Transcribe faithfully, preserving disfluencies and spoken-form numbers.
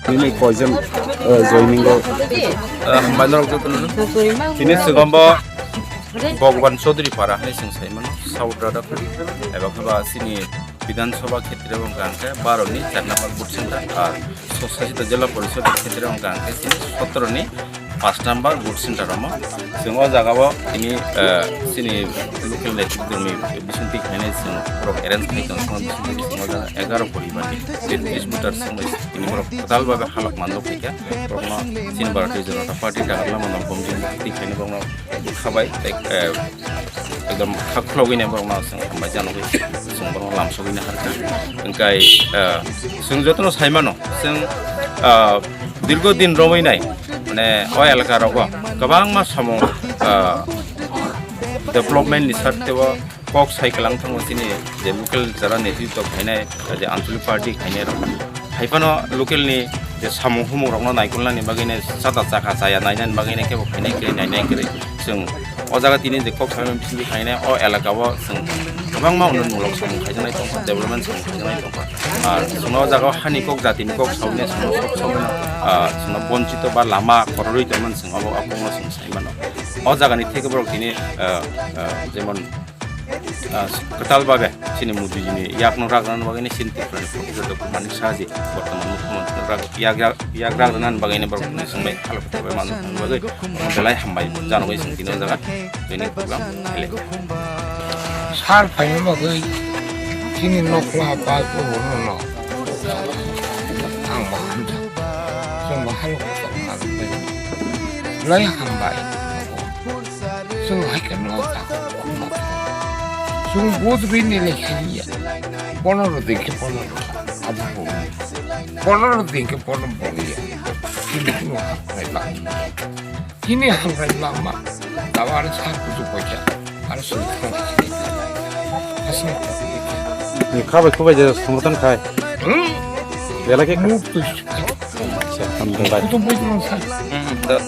Nini koijon, eh, joining o? Ah, hambai norok jotono. Tini swkang bo Bhagwan Chaudhary Para hai chwng sai mano, South Radhakhand. Eba khe ba chini Bidhan Sabha khetre wngkha hwnkhe baro ni char number booth center, ar Swshasit Jila Porishod khetre wngkha hwnkhe chini sotoro ni paanch number booth center omo. Chwng o jaga o tini, eh, chini local netrok ni bisingtwi khainai chwng borok arrange khai tong, chwng bisingtwi chwng o jaga egaroh poribar ni tetris voter chwng bai tini borok total babe halok manjak khaikha. Borokno chini Bharatiya Janata Party dagarlama no bomjing twi khainai borokno khabai, tei, eh, ekdom kha khulogwi nai borokno chwng hambai janogwi chwng borokno lamsogwi naharkha. Hwnkhe, eh, chwng jotono sai mano, chwng, eh, dirgo din romwi nai, mane, o elaka rogo kwbangma samung, ah, development ni sarte o kok sai kwlang thango chini je local jara netritwo khainai, je anchalik party khainai rok. Hai phano local ni je samung humung rokno naikolnani bagwi nai, chata chakha chaya nainani bagwi nai kebo khainai kwrwi nainai kwrwi. Chwng o jaga tini je kok sai bisingtwi khainai o elaka o chwng kwbangma unnayonmulok samung khaijaknai tongkha, development samung khaijaknai tongkha. Ar chwngno o jaga o hani kok, jatini kok sawi nai chwngno sok sawi mano, ah, chwngno bonchito ba lama kororwi tongmani chwng abo, abo kokno chwng sai mano. O jagani theke borok tini, ah, ah, jemon, ah, kwtal babe chini Modiji ni yakno ragrana bagwi ni chini Tripura ni Professor Doctor Manik Saha ji bortoman mukhyamantri no rag-, yak, yak, yak ragrana bagwi ni borok ni chwng bai halok khe bai mano bagwi belai hambai janogwi chwng tini o jaga. Bini program hele. Sar phaina bagwi chini nokla ba ko no no. Ang ba hamjak. Chwng ba halo ko tong kha. Lai hambai. Chwng hai khe no ta. Chwng bud bini le khaliya. Ponoro din khe ponoro. Abo bo. Ponoro din khe ponoro bo ya. Chini no ha lai ba. Chini hambai lama, dawa aro sa kuchuk bocha, aro suri thang. Asma. Ni khabai khubai je songtan khai. Hmm? Bela ke Muk tu. Acha, hambai. Kutu bui tu sa. Hmm, da,